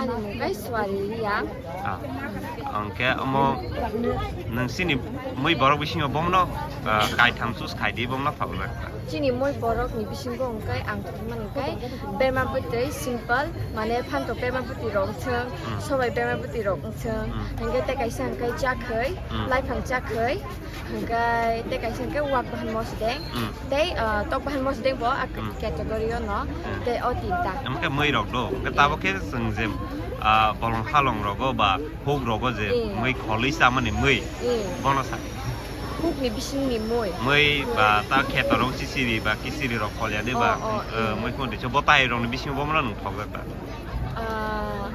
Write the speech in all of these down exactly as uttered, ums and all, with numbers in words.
Ani mung khe Swari Reang. Ah. Hwnkhe omo nwng chini mui borok bisingo bomno, ah, kaitham choose khaidi bomno phalnai. Chini mui borokni bisingo hwnkhe ang tongmani hwnkhe berma bwtwi simple, mane phantok berma bwtwi rok wngthwng, hmm, sobai berma bwtwi rok wngthwng, hmm, hwnkhe tei kaisa hwnkhe chakhwi, hmm, laiphang chakhwi, hwnkhe tei kaisa hwnkhe wak bahan mosodeng, hmm, tei, ah, tok bahan mosodeng bo a, hmm, category o no, hmm, tei o tinta. Hwnkhe mui rok do, hwnkhe tabuk khe chwng je, ah, bolong halong rogo ba huk rogo je, hmm, mui kholwi chamani mui, hmm, bono sa. Hukni bisingni mui. Mui ba ta kheto rok chisiri ba kisiri rok kholyani ba, oh, oh, eh, hmm, mui khon dicho bo tai rokni bisingo bomra nung thokjak ta. Ah,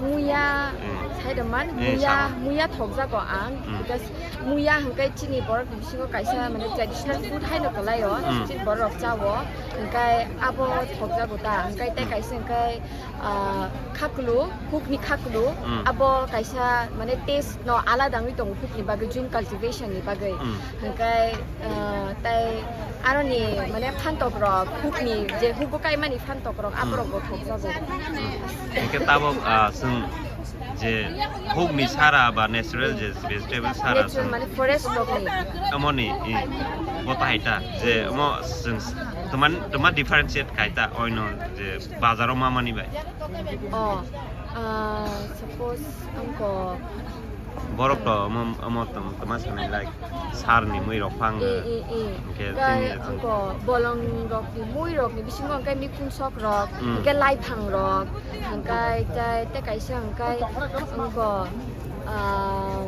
muya, hmm, sai da man, eh, muya, sama, muya thokjago ang, hmm, because muya hwnkhe chini borok bisingo kaisa mane traditional food haino kwlaio, hmm, chini borok rok chao, hwnkhe abo thokjago ta, hwnkhe tei, hmm, kaisa hwnkhe ah, khaklu, hukni khaklu, hmm, abo kaisa mane taste no alada wngwi tongo hukni bagwi, jun cultivation ni bagwi. Hmm. Hwnkhe, ah, tai aroni mane phantok rok, hukni je hugo kaimani phantok rok, hmm, aborok bo thokjago. Hmm. Hwnkhe tabuk, ah, chwng je hukni sara ba natural je vegetable sara natural chwng mane forest rokni. Amoni, i, bo tahai ta je, hmm, omo chwng s-, tuma, tuma differentiate khai ta oino je bazaro ma mani bai. Oh, ah, suppose angko borok to omo, omo tong toma sanai like sar ni mui rok phang. I, i, i. Hwnkhe ga tini achang angko bolong rok ni mui rok ni bisingo hwnkhe mikun sok rok, mm, hwnkhe laiphang rok, hwnkhe tei, tei kaisa hwnkhe angko, ah,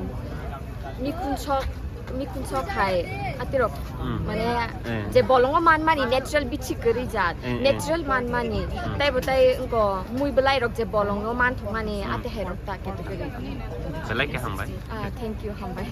mikun sok, mikun sok hai atirok, hmm, mane, eh, je bolongo manmani natural bithi kwrwi jat, eh, eh, natural manmani, hmm, taibo tai wngko mui bwlai rok je bolongo manthokmani, hmm, ate hai rok ta category. Belai khe hambai. Ah, thank you, hambai.